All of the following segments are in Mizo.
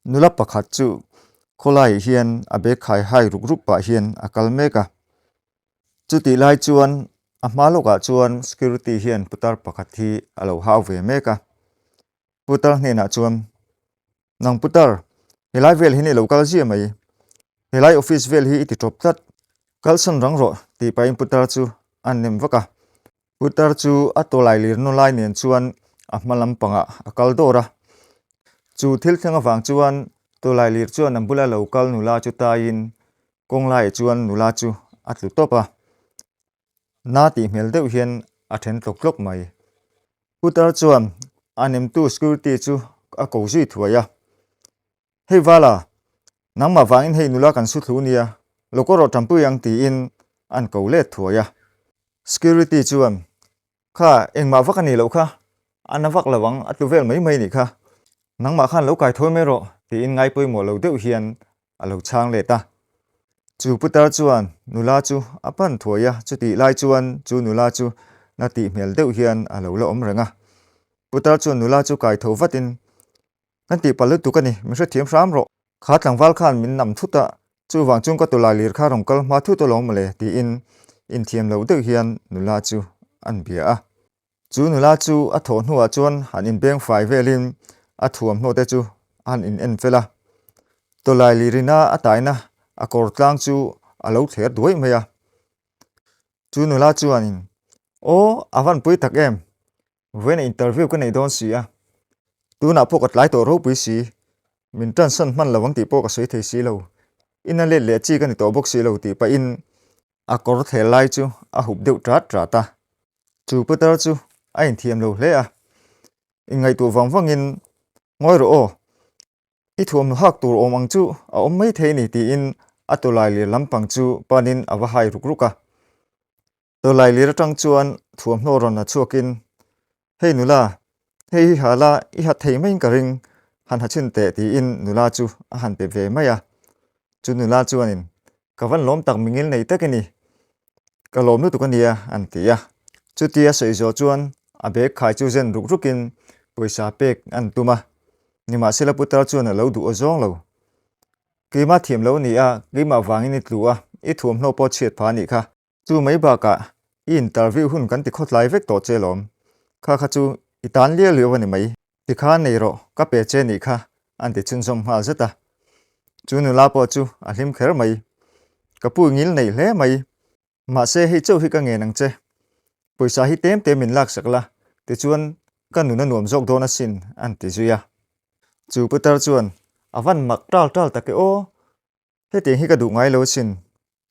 Nula pakhat chu khawlaiah hian a bag khai hai ruk ruk pah hian a kal mek a. Chutih lai chuan a hma lawkah chuan security hian putar pakhat hi a lo hau ve mek a. Putar hnenah chuan, Nang putar, helai vel hian i lo kal ziah mai. Helai office vel hi i ti tawp tlat. Kalsan rang rawh tih pahin putar chu a nem vak a. Putar chu a tawlai lir naw lai nen chuan a hma lampangah a kal dawr a. Chu thil thleng avang chuan tawlai lir chuan a bula lo kal nula chu taiin kawng laiah chuan nula chu a tlu tawp a. Na tih hmel deuh hian a then tlawk tlawk mai. Putar chuan a nemtu security chu a ko zui thuai a. Hei Vala, nangmah vangin hei nula kan su thlu nia, lo kaw rawh tanpui ang tiin an ko let thuai a. Security chuan, Kha, engmah vak a nih loh kha, a na vak lo ang, a tlu vel mai mai nih kha. Nangmah khan lo kai thawi mai rawh tiin ngai pawimawh lo deuh hian a lo chhang let a. Chu putar chuan nula chu a pan thuai a, chutih lai chuan chu nula chu na tih hmel deuh hian a lo la awm reng a. Putar chuan nula chu kai tho vatin Kan tih palh lutuk a ni, min hrethiam hram rawh. Kha tlangval khan min nam thut a, chuvang chuan ka tawlai lir kha rawn kal hma thut alawm mawle tiin inthiam loh deuh hian nula chu an bia a. Chu nula chu a thawh hnuah chuan han inbeng fai velin a thuamhnaw te chu a han in en fel a. Tawlai lirina a taina a kawr tlang chu a lo thler duai mai a. Chu nula chuanin, Aw, a van pui tak em? Vawiin interview ka nei dawn si a, tunah pawh ka tlai tawh ropui si, min ṭansan hman lo ang tih pawh ka sawi thei si lo, ina let leh chi ka ni tawh bawk si lo tih pahin a kawr thel lai chu a hup deuh ṭat ṭat a. Chu putar chu a inthiam lo hle a, inngaihtuah vang vangin ngawi rawh aw, i thuamhnaw hak tur awm ang chu a awm mai thei a ni tiin a tawlai lir lampang chu panin a va hai ruk ruk a. Tawlai lir atang chuan thuamhnaw rawn a chhuakin, Hei nula, hei hi ha la, i ha thei maiin ka ring, han ha chhin teh tiin nula chu a han pe ve mai a. Chu nula chuanin, Ka van lawm tak mingil nei tak i ni, ka lawm lutuk a nia, an ti a. Chutia sawi zawh chuan a bag khai chu zen ruk rukin pawisa pek an tum a, nimahsela putar chuan a lo duh aw zawng lo. Keimah thiam lo a ni a, keimah vangin i tlu a, i thuamhnaw pawh chhiat pha a nih kha. Chu mai bakah i interview hun kan ti khawtlai vek tawh che lawm. Kha kha chu i tan liau liau a ni mai. Tikhan nei rawh, ka pe che nih kha an ti chhunzawm nghal zet a. Chu nula pawh chu a hlim kher mai. Ka pu ngil neih hle mai. Mahse hei chauh hi ka ngen ang che. Pawisa hi tlem tlem min laksak la, tichuan ka nun a nuam zawk dawn asin an ti zui a. Chu putar chuan a van mak tal tal tak e aw. Hetiang hi ka duh ngai lo asin.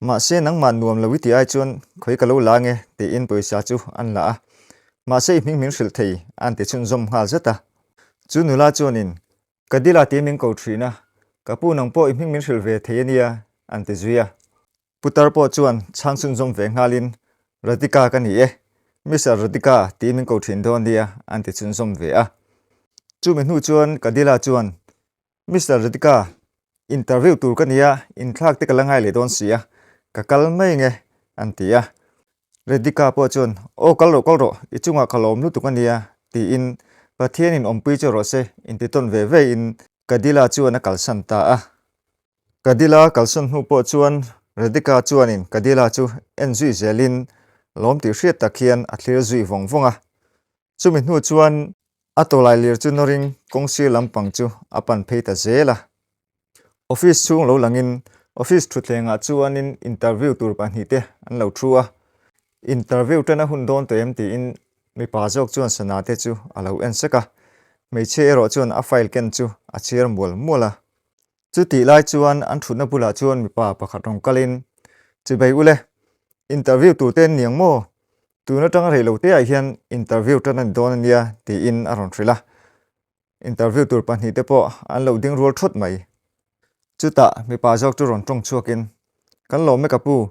Mahse nangmah nuam lo i tih ai chuan khawi ka lo la nge tiin pawisa chu an la a. Mahse i hming min hrilh thei an ti chhunzawm nghal zet a. Chu nula chuanin ka dila tiin min ko thin a, ka pu nang pawh i hming min hrilh ve thei ania an ti zui a. Putar pawh chuan chhang chhunzawm ve nghalin Radhika ka ni e, Mister Radhika tiin min ko thin dawn nia an ti chhunzawm ve a. Chumi hnu chuan ka dila chuan Mister Radhika, interview tur ka nia, inthlak te ka la ngai leh dawn si a, ka kal mai nge, an ti a. Radhika pawh chuan, Aw kal rawh kal rawh, i chungah ka lawm lutuk a nia, tiin Pathianin awmpui chu rawh se, intitawn ve ve in Kadila chuan a kalsan ta a. Kadila kalsan hnu pawh chuan Radhika chuanin Kadila chu en zui zelin lawm tih hriat tak hian a thlir zui vawng vawng a. Chumi hnu chuan a tawlai lir chu nawrin kawngsir lampang chu a pan phei ta zel a. Office chhung lo langin office thutthlengah chuanin interview tur pahnihte an lo thu a. Interview tan a hun dawn tawh em tiin mipa zawk chuan sana te chu a lo en sek a. Hmeichhia erawh chuan a file ken chu a chhiar mual mual a. Chutih lai chuan an thutna bulah chuan mipa pakhat rawn kalin, Chibei ule, interview tur te an ni ang maw? Tun atanga rei lo teah hian interview tan a ni dawn a nia tiin a rawn hrilh a. Interview tur pahnihte pawh an lo ding rual thawt mai. Chutah mipa zawk chu rawn tawng chhuakin, Kan lawm e ka pu,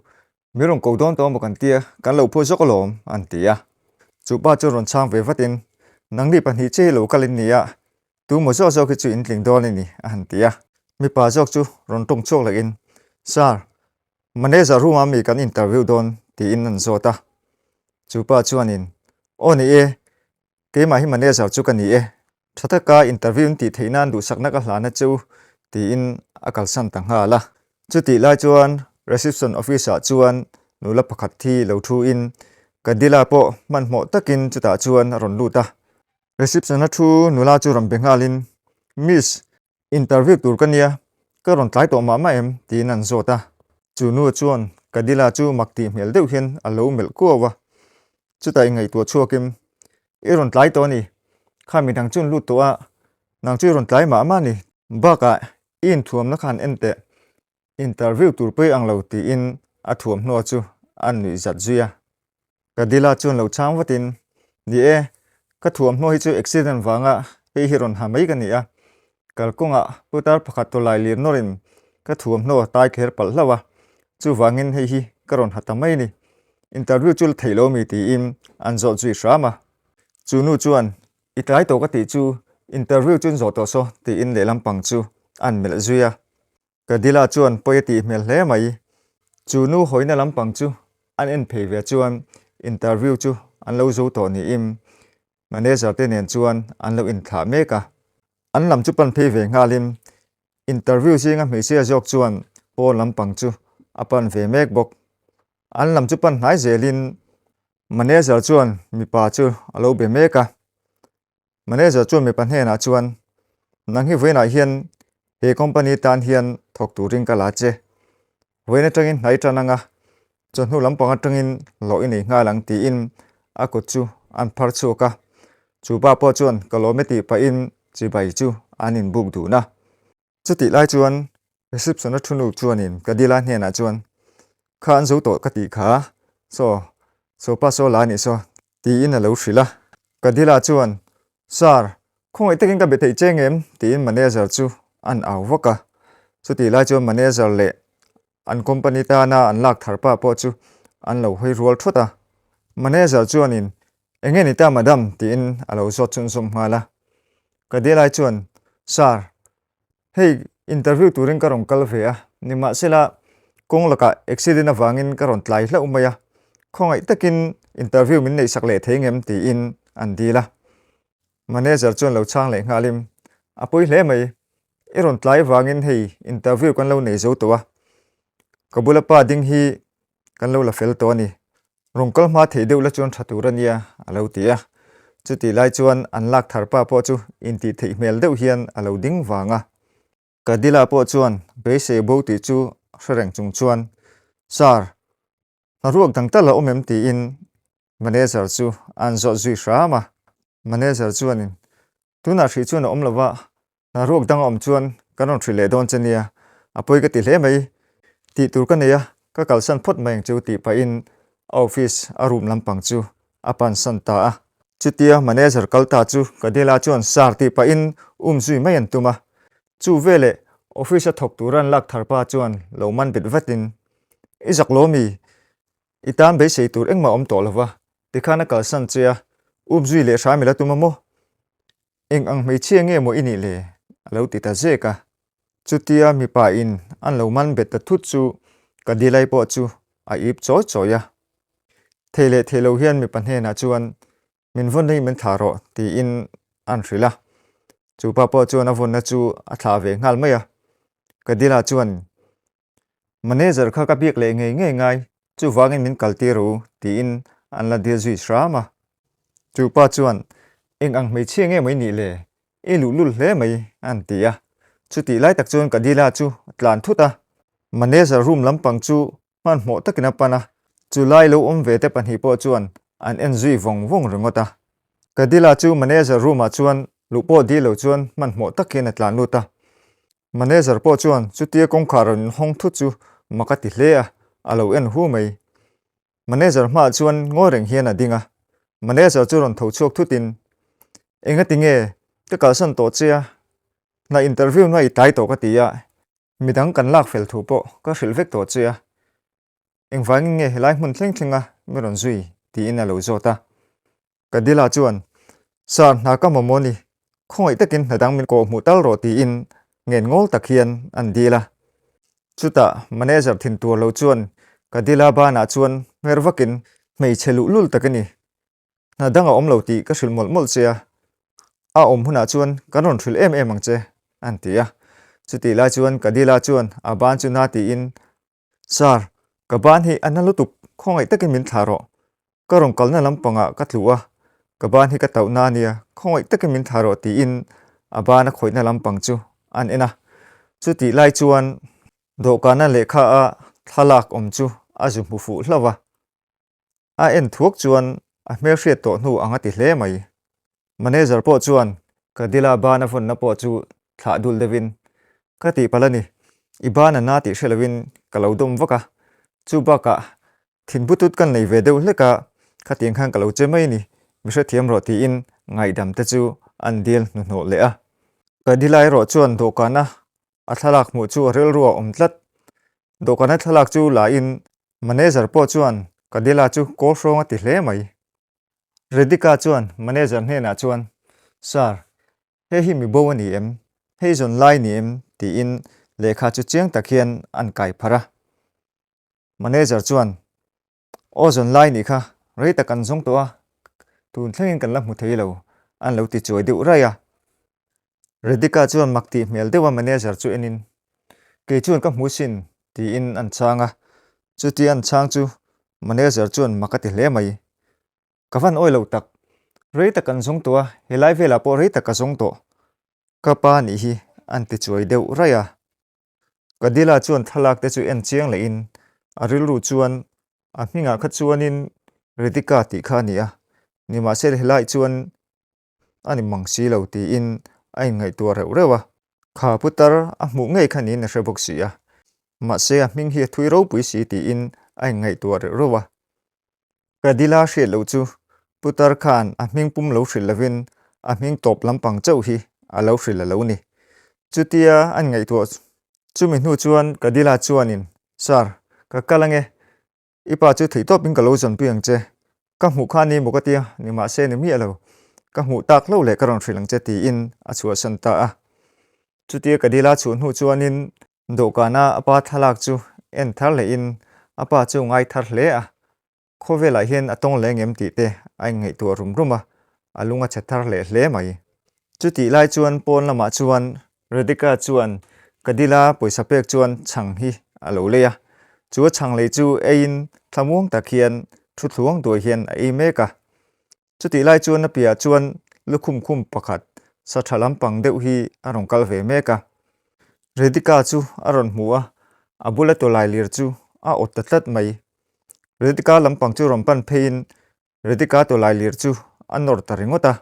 mi rawn ko dawn tawh maw kan tia, kan lo phu zawk alawm an ti a. Chu pa chu rawn chhang ve vatin, Nangni pahnih che hi lo kal in ni a, tu maw zawk zawk hi chu in tling dawn a ni a han ti a. Mipa zawk chu rawn tawng chhuak lehin, Sir, Manager room ah mi kan interview dawn tiin an zawt a. Chu pa chuanin, Aw ni e, keimah hi manager chu ka ni e. Tha taka interview in tih theih nan duhsakna ka hlan a che u. Tiin a kalsan ta nghal a. Chutih lai chuan reception office ah chuan nula pakhat hi lo thu in Kadila pawh hmanhmawh takin chutah chuan a rawn lut a. Reception a thu nula chu rawn be nghalin, Miss, interview tur ka nia, ka rawn tlai tawh mah mah em? tiin an zawt a. Chu nu chuan Kadila chu mak tih hmel deuh hian a lo melh kuau a. Chutah ingaihtuah chhuakin, I rawn tlai tawh a ni, kha midang chu an lut tawh a, nang chu i rawn tlai mah mah a ni. Bakah i inthuamna khan en teh, interview tur pawh i ang lo tiin a thuamhnaw chu a nuih zat zui a. Ka dila chuan lo chhang vatin, Ni e, ka thuamhnaw hi chu accident vanga hei hi rawn ha mai ka ni a, kalkawngah putar pakhat tawlai lir nawrin ka thuamhnaw tai kher palh hlauh a, chuvangin hei hi ka rawn ha ta mai a ni. Interview chu la theih lo mi tiin an zawh zui hram a. Chu nu chuan, I tlai tawh ka tih chu interview chu an zawh tawh saw tiin lehlam pang chu an melh zui a. Kadila chuan pawi a tih hmel hle mai. Chu nu hawina lampang chu an en phei ve chuan interview chu an lo zo tawh niin manager te nen chuan an lo inthlah mek a. An lam chu pan phei ve nghalin interview zinga hmeichhia zawk chuan pawn lampang chu a pan ve mek bawk. An lam chu pan hnai zelin manager chuan mipa chu a lo be mek a. Manager chuan mipa hnenah chuan, Nang hi vawiinah hian he company tan hian thawk turin ka la che. Vawiin atangin hnai tan anga, chawhnu lampang atangin hlawh i nei nghal ang tiin a kut chu an phar chhuak a. Chu pa pawh chuan ka lawm e tih pahin chibai chu an inbuk dun a. Chutih lai chuan reception-a thu nu chuanin ka dila hnenah chuan, Kha an zo tawh ka tih kha, saw, saw pa saw la a nih saw, tiin a lo hrilh a. Ka dila chuan, Sir, khawngaih takin ka be theih che ngem? tiin manager chu an au vak a. Chutih lai chuan manager leh an company tana an lak thar pa pawh chu an lo hawi rual thawt a. Manager chuanin, Eng nge ni ta madam? tiin a lo zawt chhunzawm nghal a. Ka dilai chuan, Sir, hei interview turin ka rawn kal ve a, nimahsela kawng lakah accident avangin ka rawn tlai hlauh mai a, khawngaih takin interview min neihsak leh thei ngem? tiin an dil a. Manager chuan lo chhang leh nghalin, A pawi hle mai, i rawn tlai avangin hei interview kan lo nei zo tawh a, ka bula pa ding hi kan lo la fel tawh a ni. Rawn kal hma theih deuh la chuan tha tur a nia, a lo ti a. Chutih lai chuan an lak thar pa pawh chu intih theih hmel deuh hian a lo ding vang a. Kadila pawh chuan beisei bo tih chu hre reng chung chuan, Sir, hnaruak dang tal a awm em? tiin manager chu an zawt zui hram a. Manager chuanin, Tunah hrih chuan a awm lo va, hna ruak dang a awm chuan kan rawn hrih leh dawn che nia, a pawi ka ti hle mai. Tih tur ka nei a, ka kalsan phawt mai ang chu tih pahin a office a room lampang chu a pansan ta a. Chutia manager kal ta chu Kadila chuan sar tih pahin um zui mai an tum a. Chu veleh office a thawk tura an lak thar pa chuan lo man bet vatin, I zak lo mi? I tan beisei tur engmah awm tawh lo va, tikhan a kalsan che a, up zui leh hram i la tum a maw? Eng ang hmeichhia nge maw i nih le? a lo ti ta zek a. Chutia mipa in an lo man bet ta thut chu ka dilai pawh chu a ip chawi chawi a. Thei leh thei lo hian mipa hnenah chuan min vawn hi min thlah rawh tiin an hrilh a. Chu pa pawh chuan a vawnna chu a thlah ve nghal mai a. Ka dilah chuan Manager kha ka biak leh ngei ngei ngai, chuvangin min kal tir u, tiin an la dil zui hram a. Chu pa chuan, Eng ang hmeichhia nge mai nih le? I luhlul hle mai, an ti a. Chutih lai tak chuan Kadila chu a tlan thut a. Manager room lampang chu hmanhmawh takin a pan a, chu lai lo awm ve te pahnih pawh chuan an en zui vawng vawng ringawt a. Kadila chu manager room ah chuan luh pawh dil lo chuan hmanhmawh takin a tlan lut a. Manager pawh chuan chutia kawngkhar rawn inhawng thut chu mak a ti hle a, a lo en hu mai. Manager hmaah chuan ngawi reng hian a ding a, manager chu rawn tho chhuak thutin, Engati nge ka kalsan tawh che a, hna interview na i tlai tawh ka ti a, midang kan lak fel thu pawh ka hrilh vek tawh che a, engvangin nge helai hmun thleng thleng a mi rawn zui? tiin a lo zawt a. Kadila chuan, Sir, hna ka mamawh ni, khawngaih takin hna dang min kawh hmuh tal rawh tiin ngen ngawl tak hian an dil a. Chutah manager thin tur lo chuan Kadila banah chuan hmer vakin, Hmeichhe luhlul tak i ni, hna dang a awm lo tih ka hrilh mawlh mawlh che a, a awm hunah chuan kan rawn hrilh em em ang che, an ti a. Chutih lai chuan Kadila chuan a ban chu na tiin, Sir, ka ban hi a na lutuk, khawngaih takin min thlah rawh. Ka rawn kalna lampangah ka tlu a, ka ban hi ka tauh na nia, khawngaih takin min thlah rawh tiin a ban a khawihna lampang chu an en a. Chutih lai chuan dawhkana lehkha a thlalak awm chu a zu hmu fuh hlauh a. A en thuak chuan a hmelhriat tawh hnu ang a ti hle mai. Manager pawh chuan ka dila ban a vawnna pawh chu thlah dul deuhin, Ka tih palh a ni, i ban a na tih hre loin ka lo dawm vak a, chu bakah thin butut kan nei ve deuh hlek a, khatiang khan ka lo che mai a ni, mi hrethiam rawh tiin ngaihdam te chu an dil hnuhnawh leh a. Ka dila erawh chuan dawhkana a thlalak hmuh chu a rilru a awm tlat. Dawhkana thlalak chu la in Manager pawh chuan Kadila chu kawl hrawng a ti hle mai. Radhika chuan manager hnenah chuan, Sir, hei hi mi bo a ni em? Hei zawn lai ni em? tiin lehkha chu chiang tak hian an kai pharh a. Manager chuan, Aw zawn lai nih kha, rei tak kan zawng tawh a, tun thlengin kan la hmu thei lo, an lo ti chuai deuh raih a. Radhika chuan mak tih hmel deuha manager chu enin, Kei chuan ka hmu sin, tiin an chhang a. Chutia an chhang chu manager chuan mak a ti hle mai. Ka van awi lo tak. Rei tak an zawng tawh a, helai velah pawh rei tak ka zawng tawh. Ka pa nih hi an ti chuai deuh raih a. Kadila chuan thlalak te chu en chiang lehin a rilru chuan a hmingah kha chuanin Radhika tih kha a ni a, nimahsela helaiah chuan a ni mang si lo tiin a inngaihtuah reuh reuh a. Kha putar a hmuh ngei kha niin a hre bawk si a, mahse a hming hi a thui ropui si tiin a inngaihtuah reuh reuh a. Ka dila hriat loh chu putar khan a hming pum lo hrilh lovin a hming tawp lampang chauh hi a lo hrilh a lo ni. Chutia a inngaihtuah chumi hnu chuan ka dila chuanin, Sir, ka kal ange, I pa chu theih tawpin ka lo zawnpui ang che. Ka hmuh kha ni maw ka tia, nimahse ni miah lo. Ka hmuh tak lo leh ka rawn hrilh ang che tiin a chhuahsan ta a. Chutia ka dila chhuah hnu chuanin dawhkana a pa thlalak chu en thar lehin a pa chu ngai thar hle a. Khawvelah hian a tawng leh ngem tih te a inngaihtuah rum rum a, a lung a chhe thar leh hle mai. Chutih lai chuan pawn lamah chuan Radhika chuan ka dila pawisa pek chuan chhang hi a lo lei a, chu a chhang lei chu eiin thlamuang tak hian thu thluang duai hian a ei mek a. Chutih lai chuan a piahah chuan lukhum khum pakhat sa tha lampang deuh hi a rawn kal ve mek a. Radhika chu a rawn hmu a, a bula tawlai lir chu a awt ta tlat mai. Radhika lampang chu rawn pan pheiin Radhika tawlai lir chu a nawr ta ringawt a.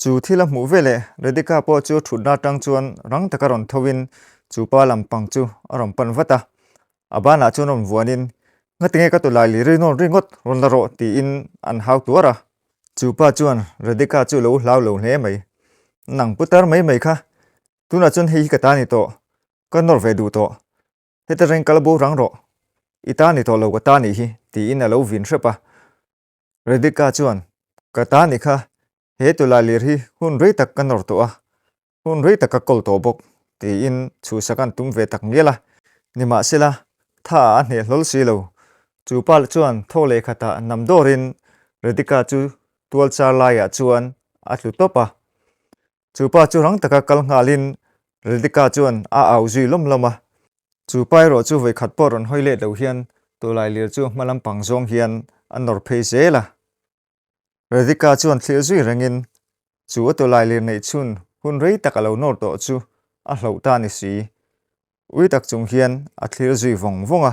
Chu thil a hmuh veleh Radhika pawh chu thutna atang chuan rang taka rawn tho in chu pa lampang chu a rawn pan vat a. A banah chuan rawn vuan in, Ngatinge ka tawlai lir i nawn ringawt rawn la rawh tiin an hau tuar a. Chu pa chuan Radhika chu lo hlau lo hle mai. Nang putar mai mai kha, tunah chuan hei hi ka ta ni tawh, ka nawr ve duh tawh. Heta reng kal bo rang rawh, i ta ni tawh lo ka ta nih hi, tiin a lo vin hrep a. Radhika chuan, Ka ta nih kha, he tula lir hi hun rei tak ka nawr tawh a, hun rei tak ka kawl tawh bawk, tiin chhuhsak an tum ve tak mial a. Nimahsela, tha ah a hneh hlawl si lo. Chu pa chuan thaw leh khatah nam dawrin Radhika chu tual char laiah chuan a tlu tawp a. Chu pa chu rang taka kal nghalin Radhika chuan a au zui lawm lawm a. Chu pa erawh chu vawikhat pawh rawn hawi let lo hian tawlai lir chu hma lampang zawng hian a nawr phei zel a. Radhika chuan thlir zui rengin chu a tawlai lir neih chhun hun rei tak a lo nawr tawh chu a hloh ta ni si. Ui tak chung hian a thlir zui vawng vawng a.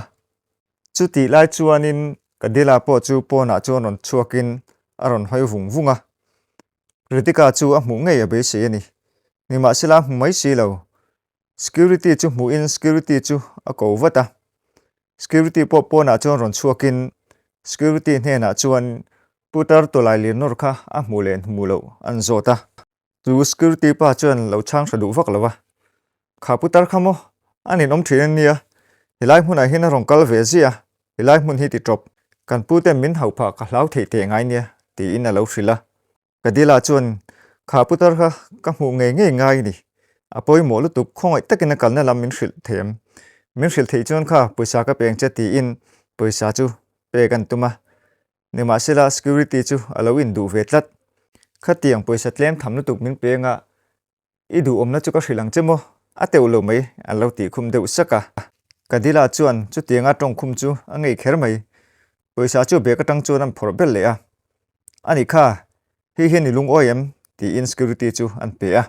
Chutih lai chuanin Kadila pawh chu pawnah chuan rawn chhuakin a rawn hawi vung vung a. Ritika chu a hmuh ngei a beisei a ni. Nimahsela a hmu mai si lo. Security chu hmuhin security chu a ko vat a. Security pawh pawnah chuan rawn chhuakin security hnenah chuan putar tawlai lir nawr kha a hmuh leh hmuh loh an zawt a. Chu security pa chuan lo chhang hra duh vak lo a. Kha putar kha maw? A ninawm thin a nia. Helai hmunah hian a rawn kal ve ziah a, helai hmun hi ti tawp. Kan pu ten min hauh phah ka hlau theih teh ngai nia, tiin a lo hrilh a. Kadila chuan, Kha putar kha ka hmuh ngei ngei ngai ni. A pawimawh lutuk khawngaih takin a kalna lam min hrilh thei em? Min hrilh theih chuan kha pawisa ka peng che tiin pawisa chu pek an tum a. Nimahsela security chu a lo induh ve tlat. Khatiang pawisa tlem tham lutuk min peng a, I duhawmna chu ka hrilh ang che maw? A teuh lo mai, an lo tih khum deuh sak a. Kadila chuan chutianga tawngkhum chu a ngei kher mai. Pawisa chu bag atang chuan an phawrh belh leh a. A nih kha, hei hian i lungawi em? tiin security chu an pe a.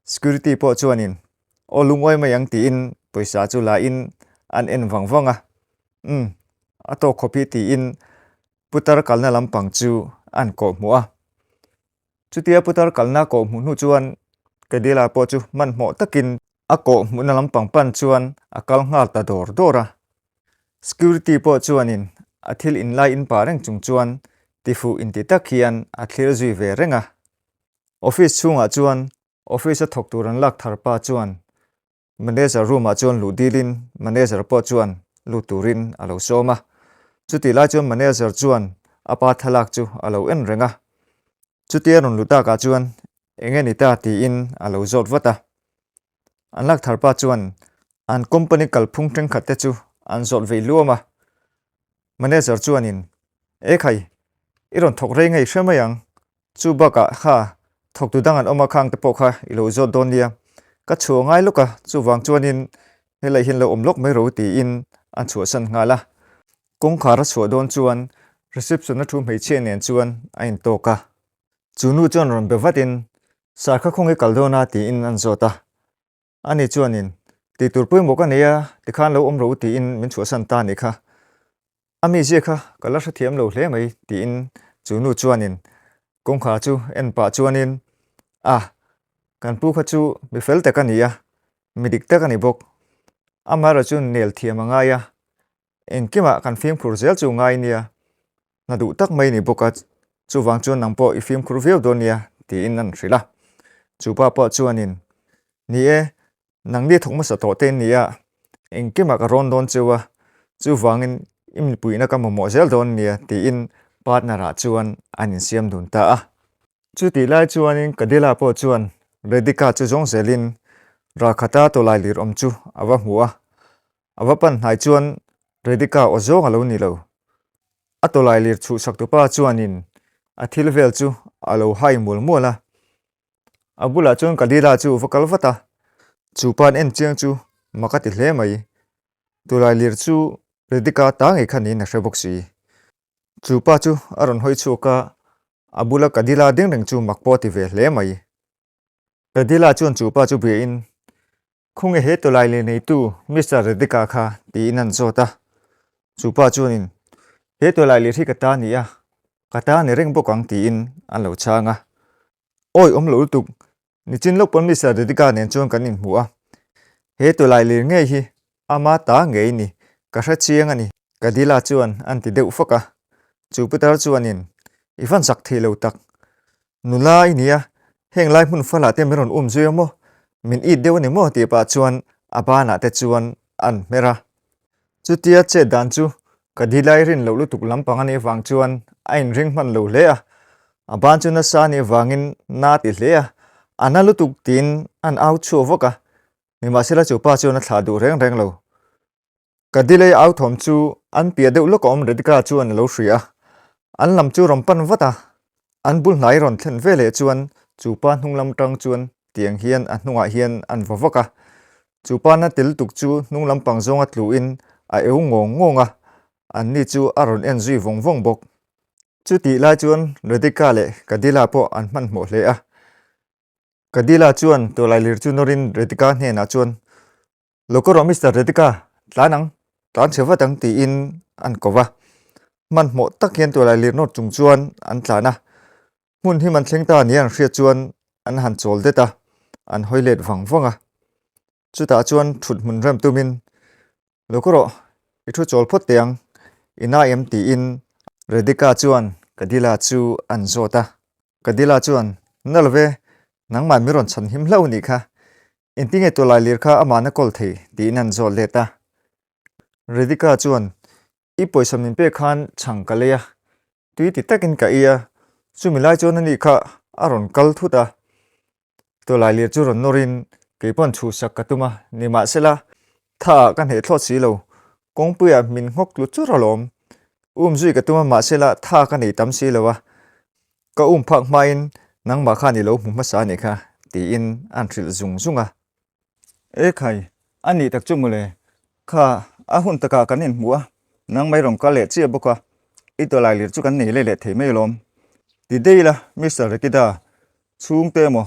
Security pawh chuanin, Aw lungawi mai ang tiin pawisa chu la in an en vang vang a. Umm, a tawk khawp hi tiin putar kalna lampang chu an kawhhmuh a. Chutia putar kalna kawhhmuh hnu chuan Kadila pawh chu hmanhmawh takin a kawhhmuhna lampang pan chuan a kal nghal ta dawr dawr a. Security pawh chuanin a thil inlai in pah reng chung chuan tifuh inti tak hian a thlir zui ve reng a. Office chhungah chuan office a thawk tur an lak thar pa chuan Manager room ah chuan luh dilin manager pawh chuan lut turin a lo sawm a. Chutih lai chuan manager chuan a pa thlalak chu a lo en reng a. Chutia rawn luh takah chuan eng nge ni ta tiin a lo zawt vat a. An lak thar pa chuan an company kalphung thenkhat te chu an zawt vei luam a. Manager chuanin, Ekhai, i rawn thawk rei ngei hre mai ang. Chu bakah kha thawktu dang an awm a khang te pawh kha i lo zawt dawn nia. Ka chhuah ngai lawk a, chuvang chuanin helai hian lo awm lawk mai ro tiin an chhuahsan nghal a. Kawngkhar a chhuah dawn chuan reception a thu hmeichhia nen chuan a intawk a. Chu nu chuan rawn be vatin, Sarkha khawnge kal dawn a tiin an zawt a. Ani chuanin, Tih tur pawimawh ka nei a, tikhan lo awm rawh u tiin min chhuahsan ta a nih kha. A mizia kha ka la hrethiam lo hle mai tiin chu nu chuanin kawngkhar chu en pah chuanin, A, kan pu kha chu mi fel tak a ni a, mi dik tak a ni bawk. Amaherawhchu nel thiam a ngai a, Engkimah kan fimkhur zel chu ngai nia, hna duh tak mai ni bawk a, chuvang chuan nang pawh i fimkhur viau dawn nia, tiin an hrilh a. Chu pa pawh chuanin, Ni e, nangni thawk hmasa tawh te nia, engkimah ka rawn dawn cheu a, chuvangin i mipuina ka mamawh zel dawn nia, tiin partner-ah chuan an insiam dun ta a. Chutih lai chuanin Kadila pawh chuan Radhika chu zawng zelin ralkhata tawlai lir awm chu a va hmu a, A va pan hnai chuan Redika aw zawng a lo ni lo. A tawlai lir chhuhsak tupa chuanin a thil vel chu a lo hai mual mual a. A bulah chuan Kalila chu va kal vat a, chu pa'n en chiang chu mak a ti hle mai. Tawlai lir chu Redika ta ngei kha niin a hre bawk si. Chu pa chu a rawn hawi chhuak a, a bula Kadila ding reng chu mak pawh a ti ve hle mai. Kadila chuan chu pa chu biain Khawnge he tawlai leh neitu Mister Redika kha tiin an zawt a. Chu pa chuanin, He tawlai leh hi ka ta ni a, ka ta ni reng bawk ang tiin an lo chhang a. Awi awm lo lutuk, nichin lawk pawn Mister Redika nen chuan kan inhmu a. He tawlai lir ngei hi ama ta ngei ni, ka hre chiang a ni, Kadila chuan an ti deuh fak a. Chu putar chuanin, I van zak thei lo tak, Nula i nia, heng lai hmun falah te min rawn um zui a maw? Min it deuh a ni maw? tih pah chuan a banah te chuan an hmer a. Chutia chet dan chu ka dilai rin loh lutuk lampang a nih vang chuan a inring hman lo hle a. A ban chu nasa a nih vangin na ti hle a, a na lutuk tiin an au chhuak vak a. Nimahsela chu pa chuan a thlah duh reng reng lo. Ka dilei au thawm chu an piah deuh lawk a awm Radhika chuan a lo hria a, an lam chu rawn pan vat a, an bul hnai rawn thlen ve leh chuan chu pa hnung lam tang chuan tiang hian a hnungah hian an va vak a, chu pa na tel tuk chu hnung lam pang zawnga tluin a eu ngawng ngawng a, an ni chu a rawn en zui vawng vawng bawk. Chutih lai chuan Radhika leh Kadila pawh an hmanhmawh hle a, Kadila chuan tawlailir chu nawrin Radhika hnenah chuan Lo ka rawh Mister Redika, tlan ang, tlan chhe vat ang tiin an ko va. Hmanhmawh tak hian tualai lir nawt chung chuan an tlan a. Hmun him an thleng ta nia an hriat chuan an han chawl det a, an hawi let vang vang a. Chutah chuan thut hmun rem tumin, Lo ka rawh, i thu chawl phawt teh ang, i na em tiin Redika chuan Kadila chu an zawt a. Kadila chuan, Na lo ve, nangmah min rawn chhan him hlauh nih kha. Engtinge tawlai lir kha amah na kawl thei? tiin an zawt let a. Radhika chuan, I pawisa min pek khan chhang ka lei a, tui ti takin ka ei a, chumi lai chuan ani kha a rawn kal thut a. Tawlai lir chu rawn nawrin kei pawn chhuhsak ka tum a, nimahsela tha ah ka hneh thlawt si lo, kawngpuiah min nghawk tlu chur alawm. Um zui ka tum a, mahsela tha ka nei tam si lo a, Ka um phak hmain nangmah khan i lo hmu hmasa a nih kha, tiin an hrilh zung zung a. Ekhai, a nih tak chu mawle, kha a hun takah kan inhmu a, nang mai rawn kal leh chiah bawk a, i tawlailir chu kan nei leh leh thei mai alawm. Ti daih ila, Mister Rekida, chhungte emaw,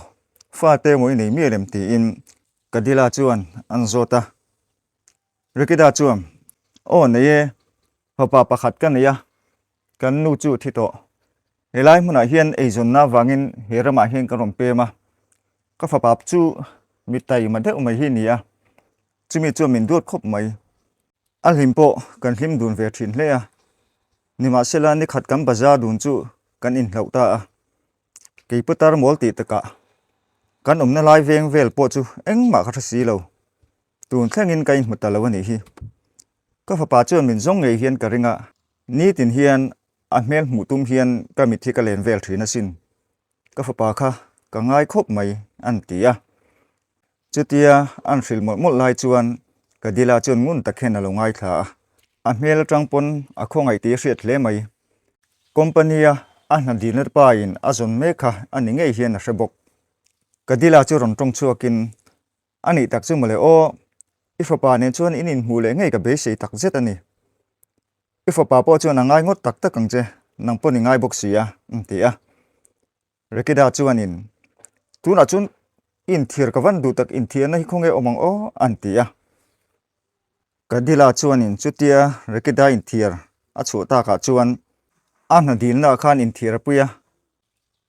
fate emaw i nei mial em tiin Kadila chuan an zawt a. Rekida chuan, Aw nei e, fapa pakhat ka nei a, kan nu chu thi tawh. Helai hmunah hian eizawnna avangin he ramah hian ka rawn pem a, ka fapa chu mi taima deuh mai hi ni a, chumi chuan min duat khawp mai. A hlim pawh kan hlim dun ve thin hle a, nimahsela nikhat kan bazar dun chu kan inhlauh ta a, kei putar mawl tih takah kan awmna lai veng vel pawh chu engmah ka hre si lo. Tun thlengin ka inhmu ta lo a nih hi. Ka fapa chuan min zawng ngei hian ka ring a, nitin hian a hmel hmuh tum hian ka mit hi ka len vel thin asin. Ka fapa kha ka ngai khawp mai an ti a. Chutia an hrilh mawlh mawlh lai chuan ka dila chuan ngun tak hian a lo ngaithla a. A hmel atang pawn a khawngaih tih a hriat hle mai. Company-a a hna dilna pa in a zawn mek kha a ni ngei hian a hre bawk. Ka dila chu rawn tawng chhuakin A nih tak chu mawle aw, i fapa nen chuan in inhmuh leh ngei ka beisei tak zet a ni. I fapa pawh chuan a ngai ngawt tak tak ang che, nang pawn i ngai bawk si a, an ti a. Rekida chuanin, Tunah chuan i inthiar ka van duh tak inthiarna hi khawnge awm ang aw, an ti a. Kadila chuanin chutia Rekida inthiar a chhuah takah chuan a hna dilnaah khan inthiar a pui a,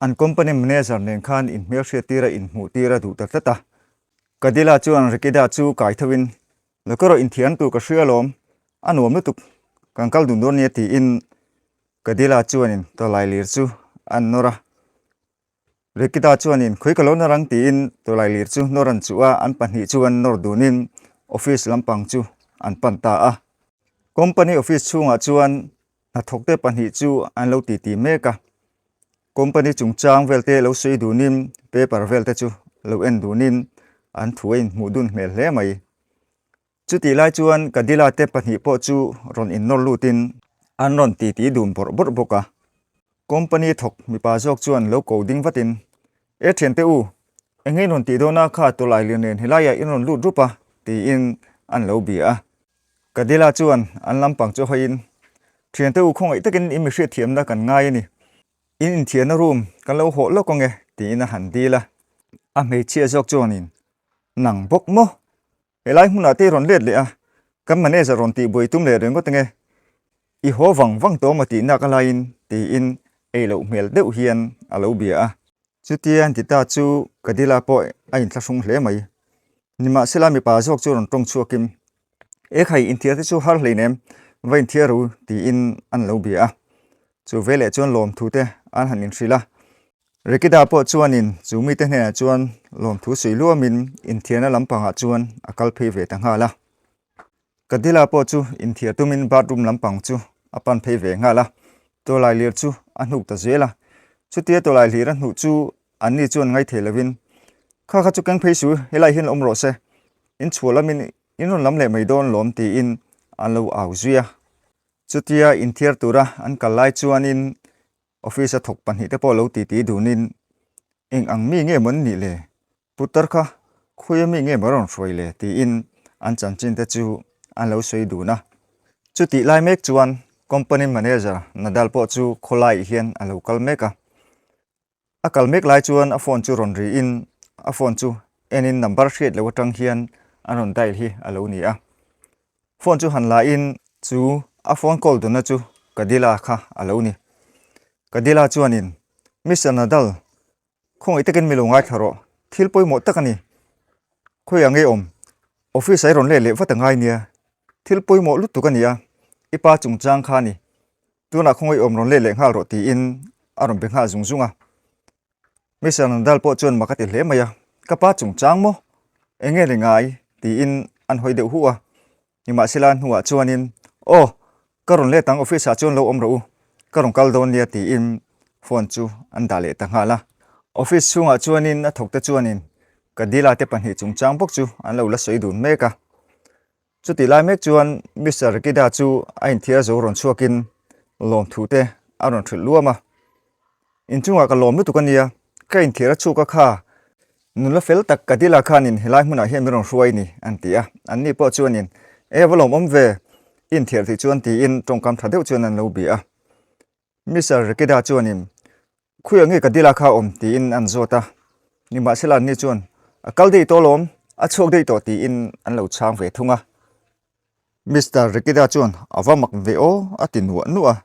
An company manager nen khan inhmelhriat tir a inhmuh tir a duh ta tlat a. Kadila chuan Rikida chu kai tho in, Lo ka rawh inthian tur ka hria alawm, a nuam lutuk, kan kal dun dawn nia tiin Kadila chuanin tawlailir chu an nawr a. Rikida chuanin khawi ka lo nawr ang tiin tawlailir chu nawr an chuh a, an pahnih chuan nawr dunin office lampang chu an pan ta a. Company office chhungah chuan Hnathawkte pahnih chu an lo titi mek a, company chungchang velte lo sawi dunin paper velte chu lo en dunin an thu a inhmuh dun hmel hle mai. Chutih lai chuan Kadila te pahnih pawh chu rawn innawr lutin an rawn titi dun bawrh bawrh bawk a. Company thawk mipa zawk chuan lo ko ding vatin, E thiante u, eng nge in rawn tih dawn a kha tawlai lian nen helaiah in rawn lut rup a tiin an lo bia a. Kadila chuan an lampang chu hawiin, Thiante u khawngaih takin in mi hriatthiamna kan ngai a ni. In inthiarna room kan lo hawh lawk ang e, tiin a han dil a. A hmeichhia zawk chuanin, Nang bawk maw? Helai hmunah te i rawn let leh a, kan manager rawn tih buai tum leh ringawt ange. I haw vang vang tawh maw tih nak a laiin, tiin ei loh hmel deuh hian a lo bia a. Chutia an ti ta chu Kadila pawh a inthlahrung hle mai. Nimahsela mipa zawk chu rawn tawng chhuakin, Ekhai, inthiar te chu har hleinem, va inthiar ru, tiin an lo bia a. Chu veleh chuan lawmthu te an han inhrilh a. Rikida pawh chuanin chu mite hnenah chuan lawmthu sawi luamin inthiarna lampangah chuan a kal phei ve ta nghal a. Kadila pawh chu inthiar tumin bathroom lampang chu a pan phei ve nghal a, tawlailir chu a hnuk ta zel a. Chutia tawlaihlir a hnuh chu Anni chuan ngaithei lovin, Kha kha chu keng phei su, helai hian awm rawh se, in chhuah lamin in rawn lam leh mai dawn lawm tiin an lo au zui a. Chutia inthiar tura an kal lai chuanin office a thawk pahnihte pawh lo titi dunin, Eng ang mi nge maw an nih le? Putar kha khawi ami nge maw rawn hruai le? tiin an chanchin te chu an lo sawi dun a. Chutih lai mek chuan company manager Nadal pawh chu khawlaiah hian a lo kal mek a. A kal mek lai chuan a phone chu rawn ri in a phone chu en in number hriat loh atang hian an rawn dial hi a lo ni a. Phone chu han la in chu a phone call dunna chu Kadila kha a lo ni. Kadila chuanin, Mister Nadal, khawngaih takin mi lo ngaithla rawh, thil pawimawh tak a ni. Khawiah nge awm? Office ah i rawn let leh vat a ngai nia, thil pawimawh lutuk a ni a, i pa chungchang kha a ni. Tunah khawngaih awm rawn let leh nghal rawh tiin a rawn be nghal zung zung a. Mister Nandal pawh chuan mak a ti hle mai a, Ka pa chungchang maw? Eng nge ni ngai? tiin an hawi deuh hu a. Nimahsela hnuah chuanin, Aw, ka rawn let ang office ah chuan lo awm rawh u, ka rawn kal dawn nia tiin phone chu an dah leh ta nghal a. Office chhungah chuanin a thawkte chuanin Kadila te pahnih chungchang bawk chu an lo la sawi dun mek a. Chutih lai mek chuan Mister Rikida chu a inthiar zo rawn chhuakin lawmthu te a rawn hrilh luam a. Inchungah ka lawm lutuk a nia, ka inthiar a chhuk a kha. Nula fel tak Kadila khanin helai hmunah hian min rawn hruai ni, an ti a. Anni pawh chuanin, E va lawmawm ve, i inthiar tih chuan tiin tawngkam tha deuh chuan an lo bia a. Mister Rikida chuanin, Khuiah nge Kadila kha awm? tiin an zawt a. Nimahsela anni chuan, A kal daih tawh alawm, a chhuak daih tawh tiin an lo chhang ve thung a. Mister Rikida chuan, A va mak ve aw, a ti nuah nuah a.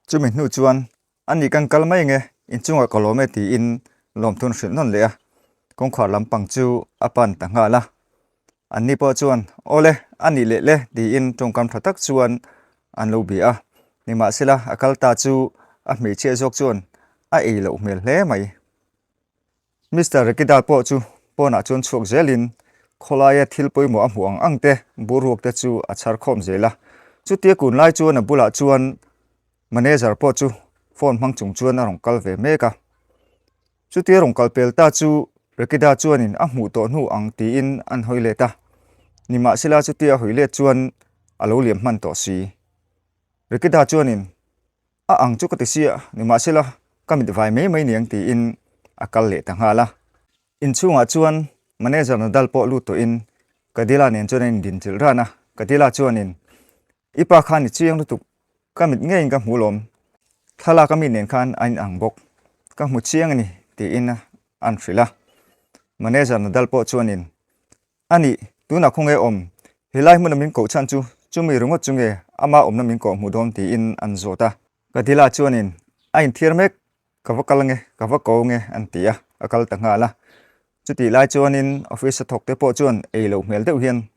Chumi hnu chuan A nih kan kal mai nge, inchungah ka lawm e tiin lawmthun hrilh nawn leh a, kawngkhar lampang chu a pan ta nghal a. Anni pawh chuan, Awle, a nih leh le tiin tawngkam tha tak chuan an lo bia a. Nimahsela a kal ta chu a hmeichhia zawk chuan a ei loh hmel hle mai. Mister Rekida pawh chu pawnah chuan chhuak zelin khawlaia thil pawimawh a hmuh ang ang te, boruak te chu a chhar khawm zel a. Chutia kun lai chuan a bulah chuan manager pawh chu phone hmang chung chuan a rawn kal ve mek a. Chutia rawn kal pel ta chu Rekida chuanin a hmuh tawh hnu ang tiin an hawi let a. Nimahsela chutia a hawi let chuan a lo liam hman tawh si. Rekida chuanin A ang chu ka ti sia, nimahsela ka mit vai mai mai niang tiin a kal leh ta nghal a. Inchhungah chuan manager Nadal pawh lut tawhin Kadila nen chuan an indinchilh ran a, Kadila chuanin, I pa khan i chiang lutuk, ka mit ngeiin ka hmu lawm, thlalak a mi nen khan a inang bawk, ka hmu chiang a ni tiin an hrilh a. Manager Nadal pawh chuanin, A nih, tunah khawnge awm? Helai hmuna min koh chhan chu chumi ringawt chu nge ama awmna min koh hmuh dawn tiin an zawt a. Kadila chuanin, A inthiar mek, ka va kal ange, ka va ko ange an ti a, a kal ta nghal a. Chutih lai chuanin office a thawk te pawh chuan ei loh hmel deuh hian,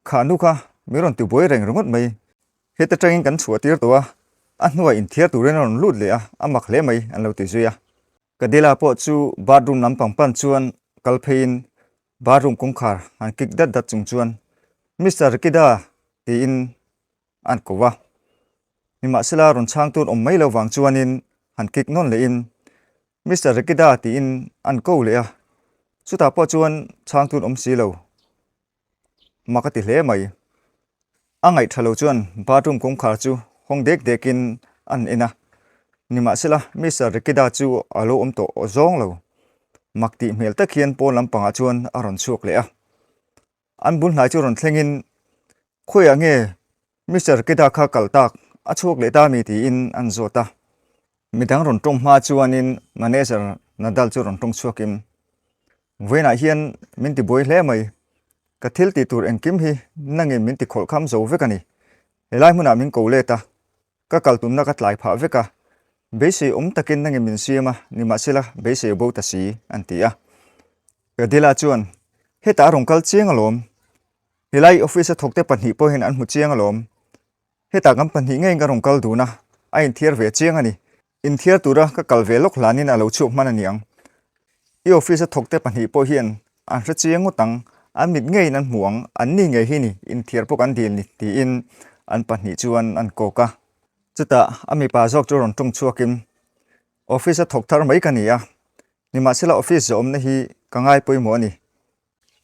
Kha nu kha min rawn tibuai reng ringawt mai, heta tangin kan chhuah tir tawh a, a hnuah inthiar turin a rawn lut leh a, a mak hle mai an lo ti zui a. Kadila pawh chu bathroom lampang pan chuan kal pheiin Bathroom kawngkhar han kik dat dat chung chuan Mister Rikida tiin an ko a. Nimahsela rawn chhang tur awm mai lo vang chuanin han kik nawn lehin Mister Rikida tiin an ko leh a. Chutah pawh chuan chhang tur awm si lo. Mak a ti hle mai. A ngaih tha lo chuan bathroom kawngkhar chu hawng dek dekin an en a. Nimahsela Mister Rikida chu a lo awm tawh zawng lo. Mak tih hmel tak hian pawn lampangah chuan a rawn chhuak leh a. An bul hnai chu rawn thlengin khawiah nge Mister Rikida kha kal tak a chhuak leh ta mi tiin an zawt a. Midang rawn tawng hma chuanin manager Nadal chu rawn tawng chhuakin, Vawiinah hian min ti buai hle mai. Ka thil tih tur engkim hi nangin min ti khawlh kham zo vek a ni. Helai hmunah min ko let a, ka kal tumna ka tlai phah vek a. Beisei awm takin nangin min siam a, nimahsela beisei a bo ta si, an ti a. Kadila chuan, Hetah a rawn kal chiang alawm. Helai office a thawkte pahnih pawhin an hmu chiang alawm. Hetah kan pahnih ngeiin ka rawn kal dun a, a inthiar ve chiang a ni. Inthiar tura ka kal ve lawk hlanin a lo chhuak hman a ni ang. I office a thawkte pahnih pawh hian an hre chiang ngawt ang, an mit ngeiin an hmu ang, an ni ngei hi ni, inthiar pawh kan dil ni, tiin an pahnih chuan an kawk a. Chutah a mipa zawk chu rawn tawng chhuakin, Office a thawk thar mai ka ni a, nimahsela office zawhawmna hi ka ngai pawimawh a ni.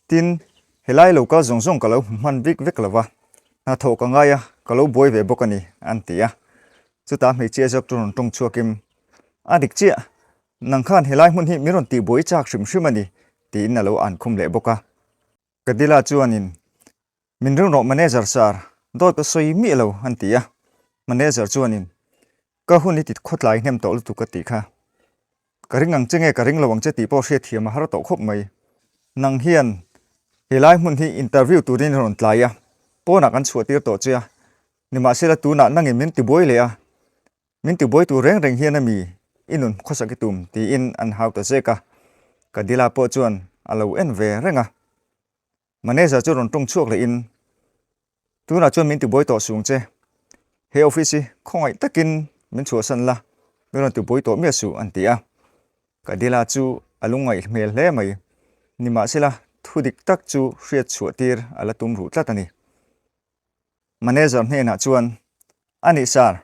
Tin, helai lo kal zawng zawng ka lo hmu hman vik vek lo va, hnathawh ka ngai a, ka lo buai ve bawk a ni, an ti a. Chutah hmeichhia zawk chu rawn tawng chhuakin, A dik chiah, nang khan helai hmun hi min rawn tihbuai chak hrim hrim a ni, tiin a lo an khum leh bawk a. Kadila chuanin, Min ring rawh manager sir, dawt ka sawi miah lo, an ti a. Manager chuanin, Ka hun i ti khawtlai hnem tawh lutuk ka tih kha. Ka ring ang che nge ka ring lo ang che tih pawh hriatthiam a har tawh khawp mai. Nang hian helai hmun hi interview turin i rawn tlai a, pawnah kan chhuah tir tawh che a, nimahsela tunah nangin min tibuai leh a, min tibuai tur reng reng hian a mi i nun khawsak i tum tiin an hau ta zek a, Kadila pawh chuan a lo en ve reng a. Manager chu rawn tawng chhuak lehin, Tunah chuan min tibuai tawh sung che. He office hi khawngaih takin min chhuahsan la, min rawn tibuai tawh miah suh, an ti a. Kadila chu a lungngaih hmel hle mai. Nimahsela, thu dik tak chu hriat chhuah tir a la tum ruh tlat a ni. Manager hnenah chuan, A nih sir,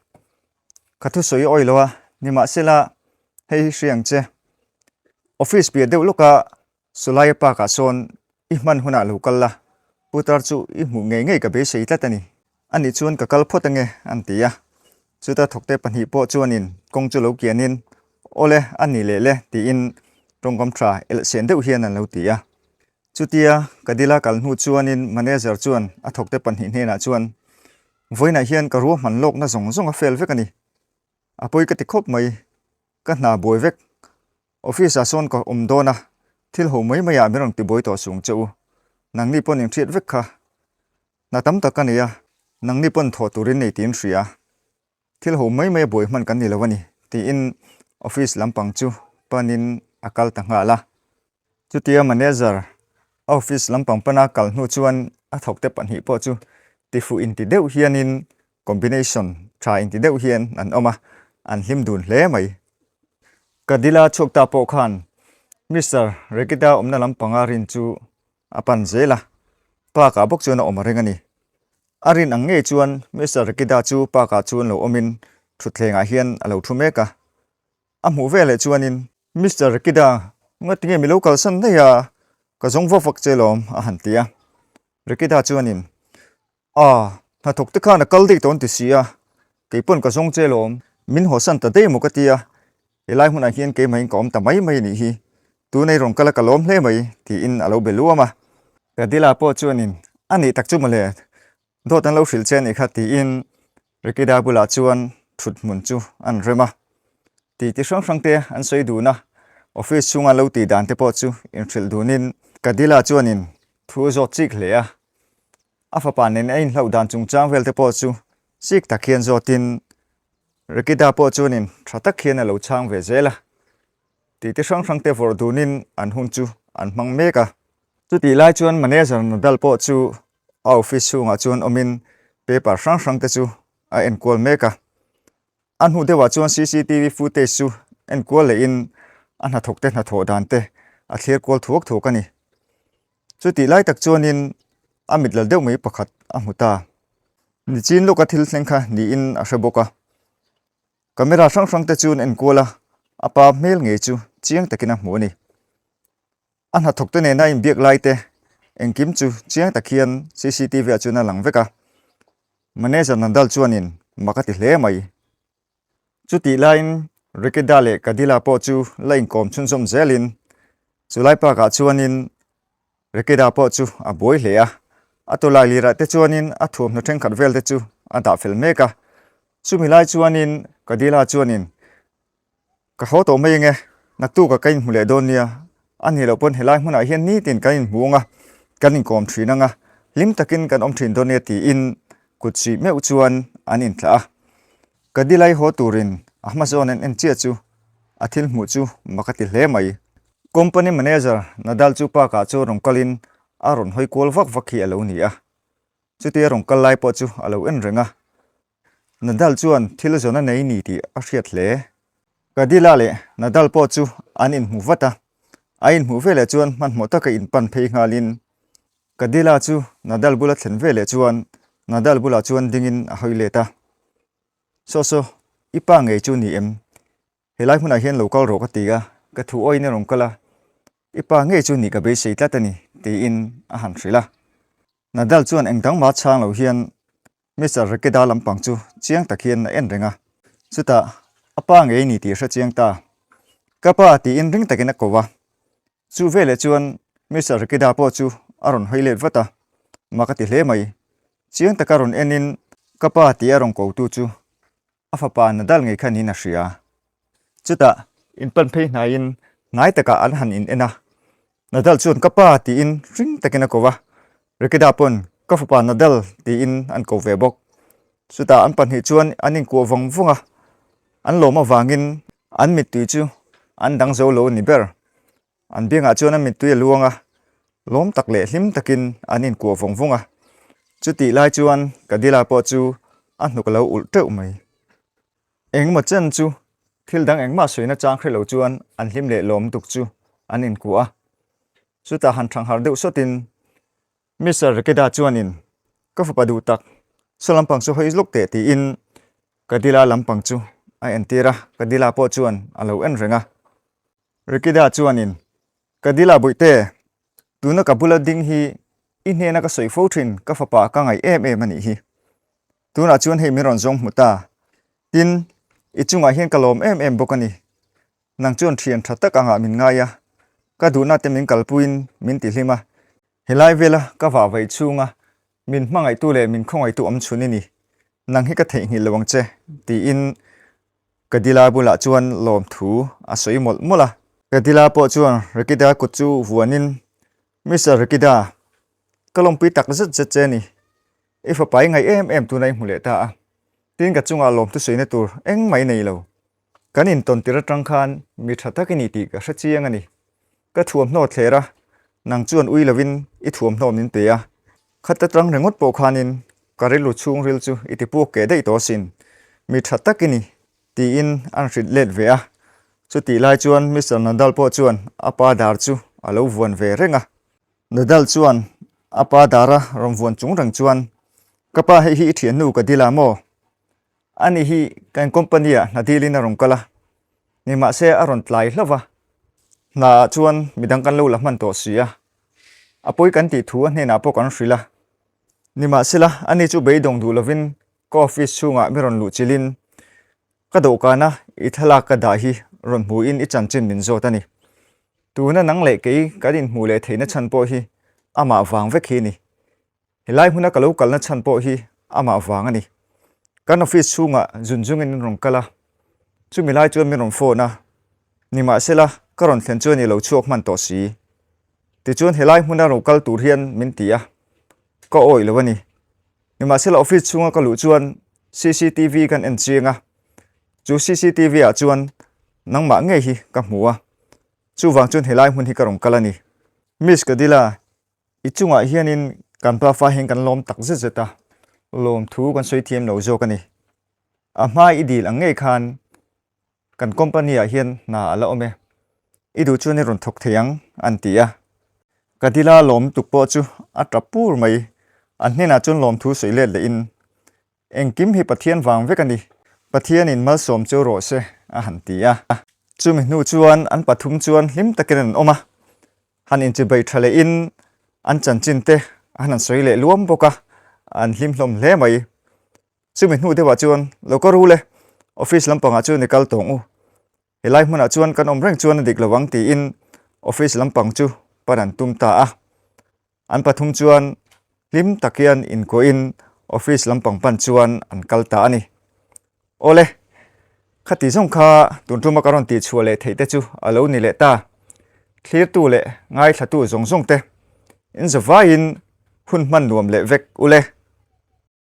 ka thusawi awi lo a, nimahsela hei hi hria ang che. Office piah deuh lawka Sulaia park ah sawn i hman hunah lo kal la, putar chu i hmuh ngei ngei ka beisei tlat a ni. A nih chuan ka kal phawt ange, an ti a. Chuta thawkte pahnih pawh chuanin kawng chu lo kianin, Awle, a ni leh le, tiin. Tawngkam tha elhsen deuh hian an lo ti a. Chutia ka dila kal hnu chuanin manager chuan a thawkte panhnih hnenah chuan, Vawiinah hian ka ruahman lawkna zawng zawng a fail vek a ni. A pawi ka ti khawp mai. Ka hna buai vek. Office ah sawn ka awm dawn a, thil ho mai mai ah min rawn ti buai tawh sung che u. Nangni pawn inhriat vek kha. Hna tam tak ka nei a, nangni pawn thawh turin nei tiin hria. Thil ho mai mai a buai hman kan ni lo a ni, tiin office lampang chu panin a kal ta nghal a. Chutia manager a office lampang pana kal hnu chuan a thawkte panhnih pawh chu tifuh inti deuh hianin combination tha inti deuh hian an awm a, an hlim dun hle mai. Ka dila chhuak ta pawh khan Mister Rekita awmna lampanga rin chu a pan zel a, park ah bawk chuan a awm a ring a ni. A rin ang ngei chuan Mister Rekida chu park ah chuan lo awmin thutthleng ah hian a lo thu mek a. A hmuh veleh chuanin, Mister Rekida, ngatinge mi lo kalsan daih a, ka zawng vak vak che lawm a han ti a. Rekida chuanin, A, hnathawk te khan a kal daih tawh an ti si a, kei pawn ka zawng che lawm, min hawsan ta daih maw ka ti a, helai hmunah hian keimahin ka awm ta mai mai anih hi, tunei rawn kal a ka lawm hle mai tiin a lo be luam a. Kadila pawh chuanin, A nih tak chu mawle, dawt an lo hrilh che anih kha tiin Rikida bulah chuan thut hmun chu an rem a, tih ti hrang hrang te an sawi dun a, office chhunga lo tih dan te pawh chu inhrilh dunin Kadila chuanin thu a zawt chik hle a. A fapa nen a inhlauh dan chungchang vel te pawh chu chik tak hian zawtin Rikida pawh chuanin tha tak hian a lo chhang ve zel a. Titi hrang hrang te vawrh dunin an hun chu an hmang mek a. Chutih lai chuan manager Nadal pawh chu a office chhungah chuan awmin paper hrang hrang te chu a enkual mek a. A hnu deuhah chuan cctv footage chu enkual lehin a hnathawk te hnathawh dan te a thlir kual thuak thuak a ni. Chutih lai tak chuanin a mit lal deuh mai pakhat a hmu ta. Nichin lawka thil thleng kha niin a hre bawk a. Camera hrang hrang te chu an enkual a, a pa hmel ngei chu chiang takin a hmu a ni. A hnathawk te nena inbiak lai te engkim chu chiang tak hian cctv ah chuan a lang vek a. Manager Nandal chuanin mak a ti hle mai. Chutih laiin Rikida leh Kadila pawh chu la inkawm chhunzawm zelin chulai park-ah chuanin Rikida pawh chu a buai hle a. A tawlai lirah te chuanin a thuamhnaw thenkhat vel te chu a dah fel mek a. Chumi lai chuanin Kadila chuanin Ka haw tawh mai ange, naktukah ka inhmu leh dawn nia, a nih loh pawn helai hmunah hian nitin kan inhmu ang a, kan inkawm thin ang a, hlim takin kan awm thin dawn nia tiin kut suih meuh chuan an inthlah a. Ka dilai haw turin a hma zawn an en chiah chu a thil hmuh chu mak a ti hle mai. Company manager Nadal chu park ah chuan rawn kalin a rawn hawi kual vak vak hi a lo ni a, chutia rawn kal lai pawh chu a lo en reng a. Nadal chuan thil zawn a nei ni tih a hriat hle. Kadila leh Nadal pawh chu an inhmu vat a, a inhmuh veleh chuan hmanhmawh taka inpan phei nghalin Kadila chu Nadal bula thlen veleh chuan Nadal bulah chuan dingin a hawi let a. Saw saw, i pa ngei chu ni em? Helai hmunah hian lo kal rawh ka ti a, ka thu awiin a rawn kal a, i pa ngei chu nih ka beisei tlat a ni, tiin a han hrilh a. Nadal chuan eng dang mah chhang lo hian Mister Rekeda lampang chu chiang tak hian a en reng a, chutah a pa ngei ni tih a hre chiang ta. Ka pa tiin ring takin a ko a, chu veleh chuan Mister Rekeda pawh chu a rawn hawi let vat a, mak a ti hle mai. Chiang taka rawn enin ka pa tih a rawn kotu chu a fapa Nadal ngei kha niin a hria. Chutah inpan phei hnaiin hnai takah an han in en a, Nadal chuan ka pa tiin hring takin a ko a, Rikida pawn ka fapa Nadal tiin an ko ve bawk. Chutah an panhnih chuan an inkuah vawng vawng a, an lawm avangin an mittui chu an dang zo lo a ni ber. An biangah chuan a mittui a luang a, lawm tak leh hlim takin an inkuah vawng vawng a. Chutih lai chuan Kadila pawh chu a hnuk a lo ulh teuh mai. Engemaw chen chu thil dang engmah sawina chang hre lo chuan an hlim leh lawm tuk chu an inkuah a. Chutah han thanghar deuh sawtin Mister Rikida chuanin ka fapa duh tak, saw lampang chu hawi lawk teh tiin Kadila lampang chu a entir a, Kadila pawh chuan a lo en reng a. Rikida chuanin, Ka dila Bawihte, tuna ka bula ding hi i hnena ka sawi fo thin ka fapa ka ngaih em em a nih hi. Tunah chuan hei min rawn zawng hmu ta. Tin, i chungah hian ka lawm em em bawk a ni. Nang chuan thian tha tak angah min ngai a. Ka duhna te min kalpuiin min tihlim a, helai vela ka vah vaih chhunga min hmangaihtu leh min khawngaihtu awm chhun i ni, nang hi ka theihnghilh lo ang che, tiin Kadila bulah chuan lawmthu a sawi mawlh mawlh a. Kadila pawh chuan Rikida kut chu vuanin, Mister Rikida, ka lawmpui tak zet zet che a ni. I fapa i ngaih em em tuna i hmu leh ta a, tin ka chungah lawmthu sawina tur engmah i nei lo. Kan intawn tir atang khan mi tha tak i ni tih ka hre chiang a ni. Ka thuamhnaw thler a, nang chuan ui lovin i thuamhnaw min pe a. Khat atang ringawt pawh khanin ka rilru chhungril chu i ti puak keh daih tawh asin. Mi tha tak i ni, tiin an hrilh let ve a. Chutih lai chuan Mister Nadal pawh chuan a pa dar chu a lo vuan ve reng a. Nadal chuan a pa dara rawn vuan chung reng chuan, Ka pa hei hi i thiannu ka dil a maw? Ani hi kan company ah hna dilin a rawn kal a, nimahse a rawn tlai hlauh va, hna ah chuan midang kan lo la hman tawh si a, a pawi kan tih thu a hnenah pawh kan hrilh a. Nimahsela ani chu beidawng duh lovin ka office chhungah mi rawn luh chilhin ka dawhkana i thlalak ka dah hi rawn hmuhin i chanchin min zawt a ni. Tuna nang leh kei kan inhmuh leh theihna chhan pawh hi amah vang vek hi a ni. Helai hmuna ka lo kalna chhan pawh hi amah vang a ni. Kan office chhungah zun zungin an rawn kal a, chumi lai chuan min rawn phone a, nimahsela ka rawn thlen chuan i lo chhuak hman tawh si. Tichuan helai hmuna ro kal tur hian min ti a, ka awih lo a ni. Nimahsela office chhunga ka luh chuan cctv kan en chiang a, chu cctv ah chuan nangmah ngei hi ka hmu a, chuvang chuan helai hmun hi ka rawn kal a ni. Miss Kadila, I chungah hianin kan pafa hian kan lawm tak zet zet a, lawmthu kan sawi thiam lo zawk a ni. A hma i dil ang ngei khan kan company ah hian hna a la awm e, i duh chuan i rawn thawk thei ang an ti a. Ka dila lawm lutuk pawh chu a tap pur mai, an hnenah chuan lawmthu sawi let lehin Engkim hi Pathian vang vek a ni. Pathianin malsawm chu rawh se, a han ti a. Chumi hnu chuan an pathum chuan hlim takin an awm a. Han inchibei tha lehin an chanchin te an han sawi leh luam bawk a, an hlim hlawm hle mai. Chumi hnu deuhah chuan lo ka rul e, office lampangah chuan i kal tawng u. Helai hmunah chuan kan awm reng chuan a dik lo ang tiin office lampang chu pan an tum ta a. An pathum chuan hlim tak hian inkuahin office lampang pan chuan an kal ta a ni. Awle, khati zawng kha tun tuma ka rawn tihchhuah leh theih te chu a lo ni leh ta. Thlirtu leh ngaithlatu zawng zawng te, in zavaiin hun hman nuam leh vek ule.